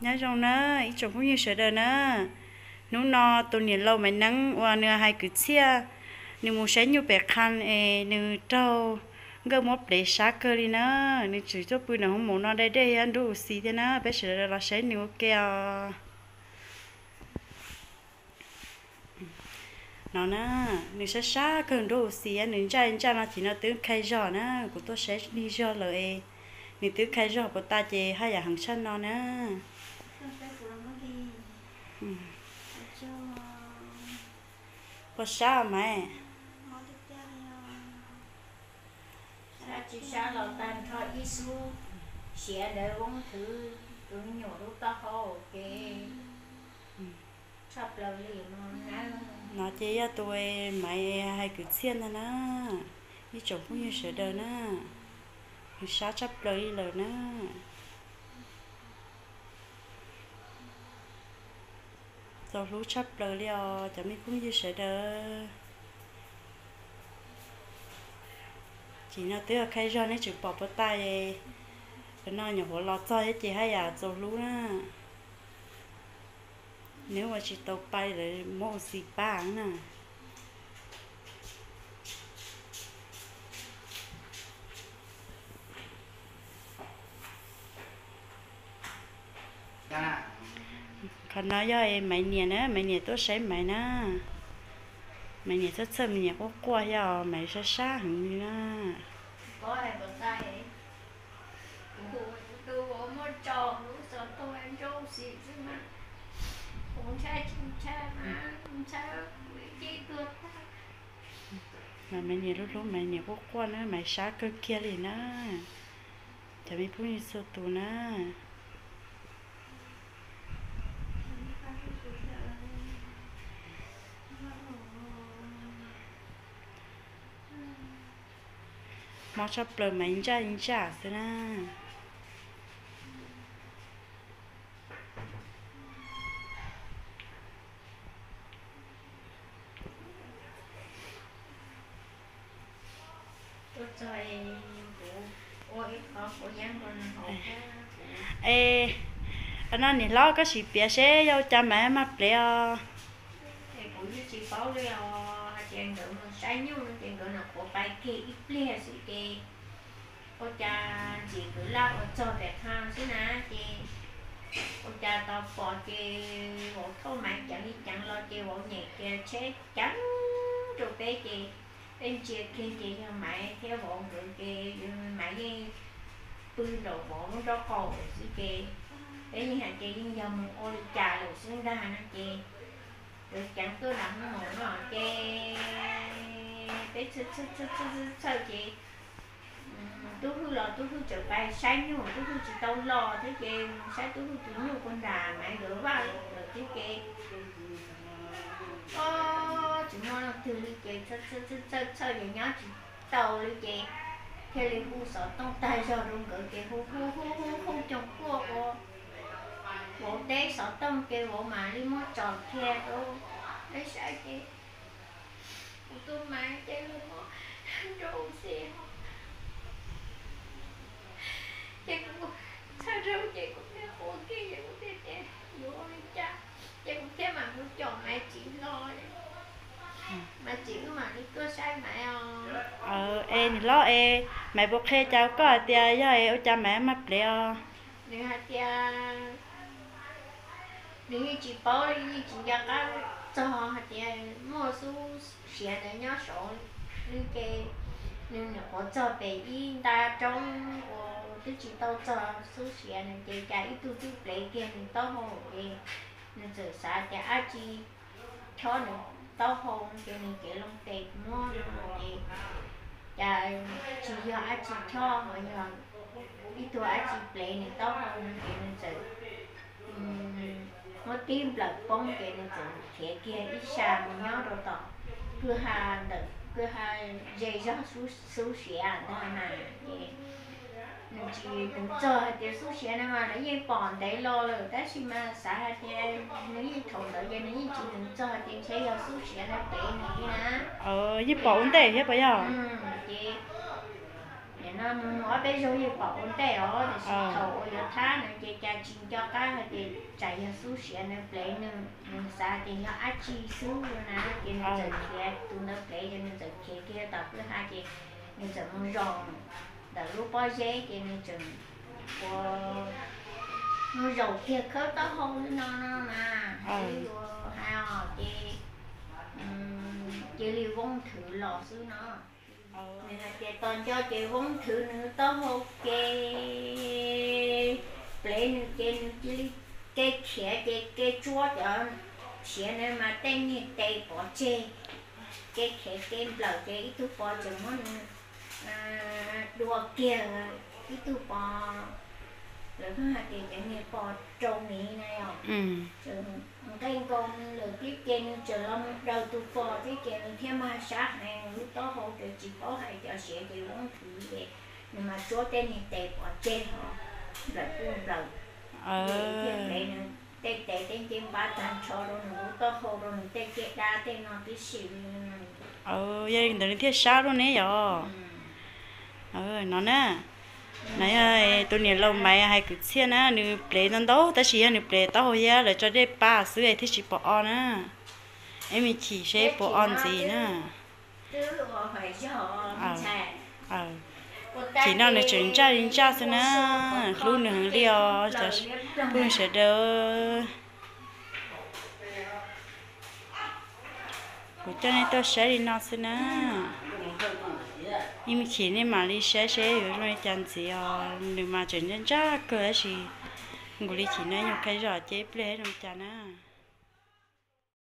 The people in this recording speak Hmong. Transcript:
Nyob zoo na ib tsoom phooj ywg sawv daws na. Hnub no tus niam laus Maiv Neeb uas nws hais kwv txhiaj nws mus saib nyuj pem qha es nws raug nkawj muab plev sab kawg li na. Nws tseem tuaj pw nram hoob mom no dai dej thiab nrov ua si thiab na, peb sawv daws los saib nws ua ke os. No na, nws sab sab kawg nrov ua si, nws ntsaj ntsaj no ces no twb khai zog na, kuv tuaj saib lig zog lawm es nws twb khai zog puas tas ces haj yam heev tshaj no na. Puas sab Maiv? Sab tsis sab los tag nrho ib xub siav ntawd voob thwv tus me nyuam lub taub hau ces tshaj plaws li no. No ces yog tus Maiv hais kwv txhiaj ntag na, ib tsoom phooj ywg sawv daws na, nws sab tshaj plaws li lawm na. Txaus hlub tshaj plaws li os cov me phooj ywg sawv daws. Ces no twb yog khai zog nej tseem pom puas tas, cov no nyuam qhuav los txog thiab ces haj yam txaus hlub na. Nws ua tsis tau pab lawv muab ua si pab na. Qhov no yog Maiv niam na, Maiv niam tuaj saib Maiv na. Maiv niam txhawj txhawj, Maiv niam quaj quaj thiab os, Maiv sab sab heev li na. Mas Maiv niam hlub hlub, Maiv niam quaj quaj na, Maiv sab kawg kiag li na. Cov me phooj ywg txhua tus na. Mob tshaj plaws, Maiv ntsaj ntsaj xwb na. Es, no niam hlob koj sim piav seb yog ua cas Maiv mag plev os? Es kuv yeej tsis paub li os, hais tias nkawd mus saib nyuj no ces nkawd nyuam qhuav pais kiag ib pliag xwb ces ua cas ntxim kwv laj uas txog pem qha xwb na, ces ua cas tau pom ces vauv thauj Maiv ceev li ceev los ces vauv nyem kiag tsheb ceev rau peb ces peb ntsia kiag ces yog Maiv thiab vauv nkawd ces Maiv yeej pw nraum vauv lub nraub qaum lawm xwb ces peb yeej hais tias yeej yog mus ua li cas lawm xwb ntag no ces nkawd ceev tuaj nram hoob mom no ces peb txhawj txhawj ces Tub Hwj los Tub Hwj tseem pais saib nyuj, Tub Hwj tsis tau los thiab ces mus saib Tub Hwj tus nyuj puag nram Maiv nkawd vaj lawm thiab ces tsis muaj leej twg li ces txhawj txhawj ces nyob tsis tau li ces thiaj li hu xov tooj tag zog rau nkawd ces hu hu hu hu hu coos kuaj ua vauv teb xov tooj ces vauv mam li muab tso kiag rau peb saib ces kuv tus Maiv ces nws mob nrov ua si ces kuv txhawj rau ces kuv thiaj qhuas kiag ces kuv thiaj tias yuav ua li cas ces kuv thiaj mam mus caum Maiv txiv hlo. Maiv txiv wb mam li tuaj saib Maiv os. Es niam hlob es, Maiv puas qhia cas koj hais tias yog es ua cas Maiv mag plev os? Nws hais tias nws yeej tsis paub li, yeej tsis nco qab txog hais tias muaj xub siav ntawd nyob saud li ces nws nyuam qhuav txog pem ib nta roob uas twb tsis tau txog xub siav no ces cas ib tug twb plev kiag nws taub hau ces nws txawm xav tias dab tsi chob nws taub hau ces nws cev loo tes muab no ces cas tsis yog dab tsi chob ho yog ib tug dab tsi plev nws taub hau no ces nws txawm muab tib nplawm poob ces nws txawm khiav kiag ib sab mus nyob rau tom kwj ha ntawm kwj ha ze zog xub siav ntag na ces nws tsis hwm txog hais tias xub siav no mas lawv yeej pom ntev los lawm tab sis mas xav hais tias nws yeej thaum ntawd ces nws yeej tsis hwm txog hais tias ntshe yog xub siav no plev nws li na. Yeej pom ua ntej thiab puas yog? Ces nim no mus ob peb zaug yeej pom ua ntej os, tiam sis thaum uas yuav thab no ces cas Tsis nco qab hais tias tsam yog xub siav nws plev nws, nws xav tias yog dab tsi xwb na, ces nws txawm khiav, tus ntawd plev ces nws txawm khiav kiag tom kwj ha ces nws txawm mus zaum ntawm lub pob zeb ces nws txawm ua, mus zaum kiag khawb taub hau li no no mas, yuav hais os ces cia li voob nthwv los xwb no. Nws hais tias tos nco ces voob nthwv nws taub hau ces plev nws ces nws cia li kev khiav ces kev tsuab cov siav na mas tej niag tes pov tseg, kev khiav kev nplawm ces ib tug pos tseem muab nws dua kiag, ib tug pos, lawv hais tias cov niag pos rau miv na yom, nqe nkaus nws lawm thiab ces nws tseem los mus daws tus pos thiab ces nws thiaj mag sab heev, nws lub taub hau ces tsis paub hais cov siav ces voob nthwv ces nws mas tsuab tej niag tes pov tseg ho nplawm kuj nplawm thiab plev nws tej tes tej ncej npab tag nrho rau nws lub taub hau rau nws tej caj dab tej no tib si li. Yog li ntawd nws thiaj sab luaj ne yom. No na, no yog tus niam laus Maiv hais kwv txhiaj na, nws plev ntau ntau tab sis yog nws plev taub hau thiab lawv tso dej pab xwb thiaj tsis pom o na. Ib me chim seb puas o ntxiv na. Chim no nws tseem ntsaj li ntsaj xwb na, hlub nws heev li os. Phooj ywg sawv daws, kuv coj nej tuaj saib li no xwb na. Ib me chim nej mam li saib seb yuav zoo li cas ntxiv os. Nws mas tseem ntsaj ntsaj kawg tab sis nkaus li chim no nyuag qhia zoj ces ib pliag zoo li cas na.